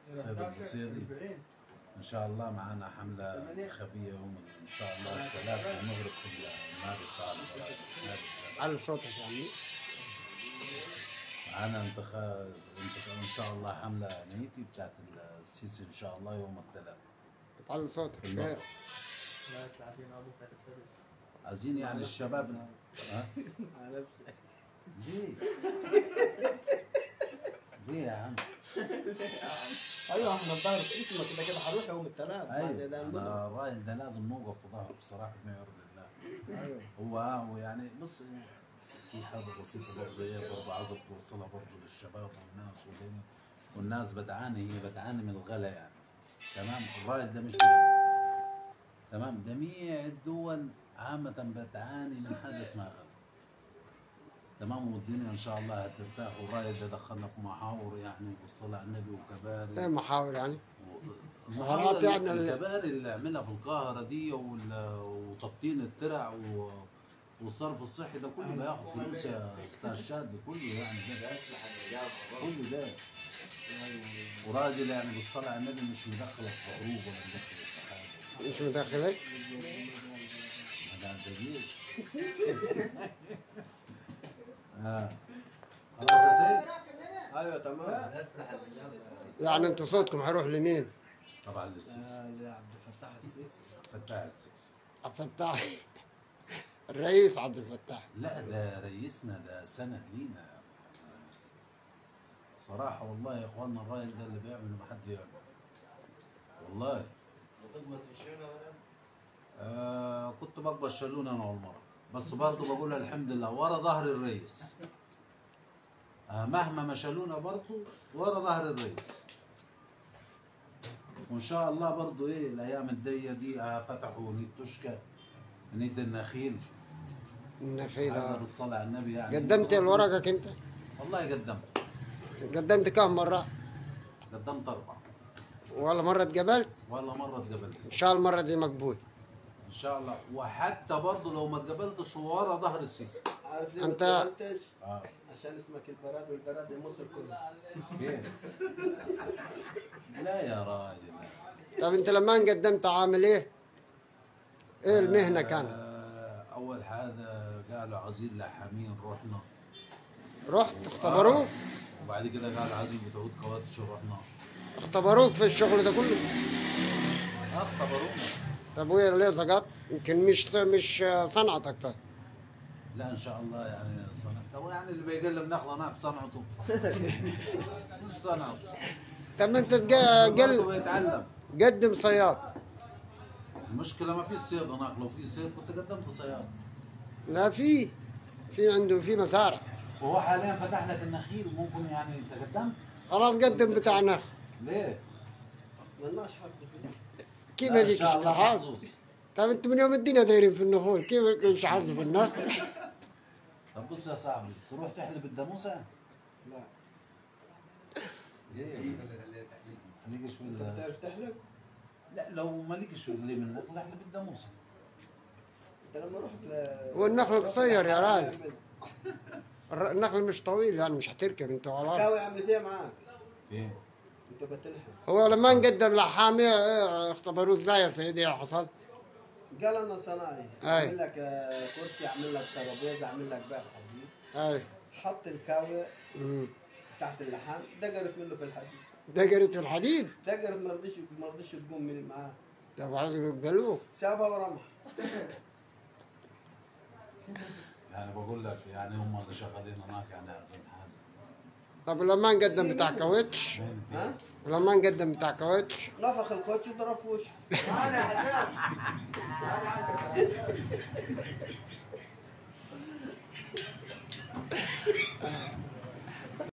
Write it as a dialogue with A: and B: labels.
A: السيد البصيري. ان شاء الله معانا حمله انتخابية يوم ان شاء الله الثلاثاء المغرب في النادي بتاع
B: على صوتك يعني.
A: معانا انتخاب ان شاء الله حمله نيتي بتاعت السيسي ان شاء الله يوم الثلاثاء.
B: على صوتك شوية.
A: عايزين يعني الشباب ها؟
C: على نفسي.
A: ليه؟ ليه يا عم؟
C: ايوه احنا في ظهر السيسي، ما كده كده هنروح يوم الثلاث.
A: ايوه الراجل ده لازم نوقف في ظهره بصراحة بما يرضي الله. ايوه هو يعني بص في حاجة بسيطة برضه ايه برضه عايزك توصلها برضه للشباب والناس والناس بتعاني، هي بتعاني من الغلا يعني. تمام؟ الراجل ده مش تمام، جميع الدول عامة بتعاني من حاجة اسمها غلا. تمام، والدنيا ان شاء الله هترتاح، والراجل ده دخلنا في محاور يعني والصلاة على النبي وكباري.
B: ايه محاور يعني؟ المحاورات يعني
A: الكباري اللي عملها في القاهرة دي وتبطين الترع والصرف الصحي ده كله بياخد فلوس يا استاذ شادي، كله يعني ده كله ده. وراجل يعني بالصلاة على النبي مش مدخله في حروب ولا مدخله في حاجة.
B: مش مدخله؟
A: ده جيش. خلاص يا سيد؟
C: ايوه تمام.
B: يعني انتوا صوتكم هيروح لمين؟
A: طبعا للسيسي.
C: لعبد الفتاح السيسي.
A: فتاح السيسي.
B: عبد الفتاح الرئيس عبد الفتاح.
A: لا ده رئيسنا، ده سند لينا صراحة والله يا اخواننا. الراجل ده اللي بيعمله ما حد يعمل والله. كنت بكبر شالون انا والمرة، بس برضه بقول الحمد لله ورا ظهر الرئيس. مهما ما شالونا برضه ورا ظهر الرئيس. وان شاء الله برضه ايه الايام الجاية دي فتحوا نيت توشكا، نيت النخيل.
B: النخيل
A: بالصلاة على النبي يعني.
B: قدمت ورقك انت؟
A: والله قدمت.
B: قدمت كم مرة؟
A: قدمت 4.
B: ولا مرة اتقبلت؟
A: ولا مرة اتقبلت.
B: ان شاء الله المرة دي مقبول.
A: ان شاء الله، وحتى برضه لو ما اتقبلتش ورا ظهر السيسي.
C: عارف ليه ما اتقبلتش؟ عشان اسمك البراد، والبراد مصر كلها.
A: كيف؟ لا يا راجل.
B: طب انت لما قدمت عامل ايه؟ ايه المهنة كانت؟
A: اول حاجة قالوا عايزين لحامين، رحنا.
B: رحت اختبروك؟
A: وبعد كده قالوا عايزين بتعود كواتش، رحنا.
B: اختبروك في الشغل ده كله؟
A: اختبرونا.
B: طب وين ليه سقطت؟ يمكن مش صنعتك. طيب
A: لا ان شاء الله يعني صنعته، يعني اللي بيقلب نخله هناك صنعته. مش صنعته.
B: طب انت تقل قدم صياد.
A: المشكلة ما فيش صيد هناك، لو في صيد كنت قدمت صياد.
B: لا في عنده في مزارع.
A: وهو حاليا فتح لك النخيل، ممكن يعني انت قدمت؟
B: خلاص قدم بتاع نخل.
A: ليه؟
C: مالناش حظ فيه.
B: كيف هذيك حظ؟ طيب انتم من يوم الدنيا دايرين في النخول، كيف مش حظ في النخل؟
A: طب بص يا صاحبي، تروح تحلب الداموسه؟
C: لا.
A: ليه؟ مالكش في
C: انت بتعرف تحلب؟
A: لا لو مالكش في اللي من النخل احلب الداموسه.
C: انت لما رحت
B: والنخل قصير يا راجل. النخل مش طويل يعني مش هتركب انت على الارض.
C: كاوي عملت ايه معاك؟
A: ايه؟
C: انت بتلحم.
B: هو لما نقدم لحامي اختبروه ازاي يا سيدي يا حصل؟
C: قال انا صناعي، اعمل لك كرسي، اعمل لك ترابيزة، اعمل لك باب حديد.
B: اي
C: حط الكاوية تحت اللحام، دقرت منه في الحديد.
B: دقرت في الحديد؟
C: دقرت، ما رضيش تقوم من معاه.
B: طب عايز يقبلوه؟
C: سابها ورمح.
A: يعني بقول لك يعني هم اللي شغالين هناك يعني عارفين حاجة.
B: طب لما نقدم بتاع كاوتش؟
C: ها؟
B: ولما نقدم بتاع كاوتش؟
C: نفخ الكوتش وضرب في وشه. تعالى يا حسام. تعالى يا حسام.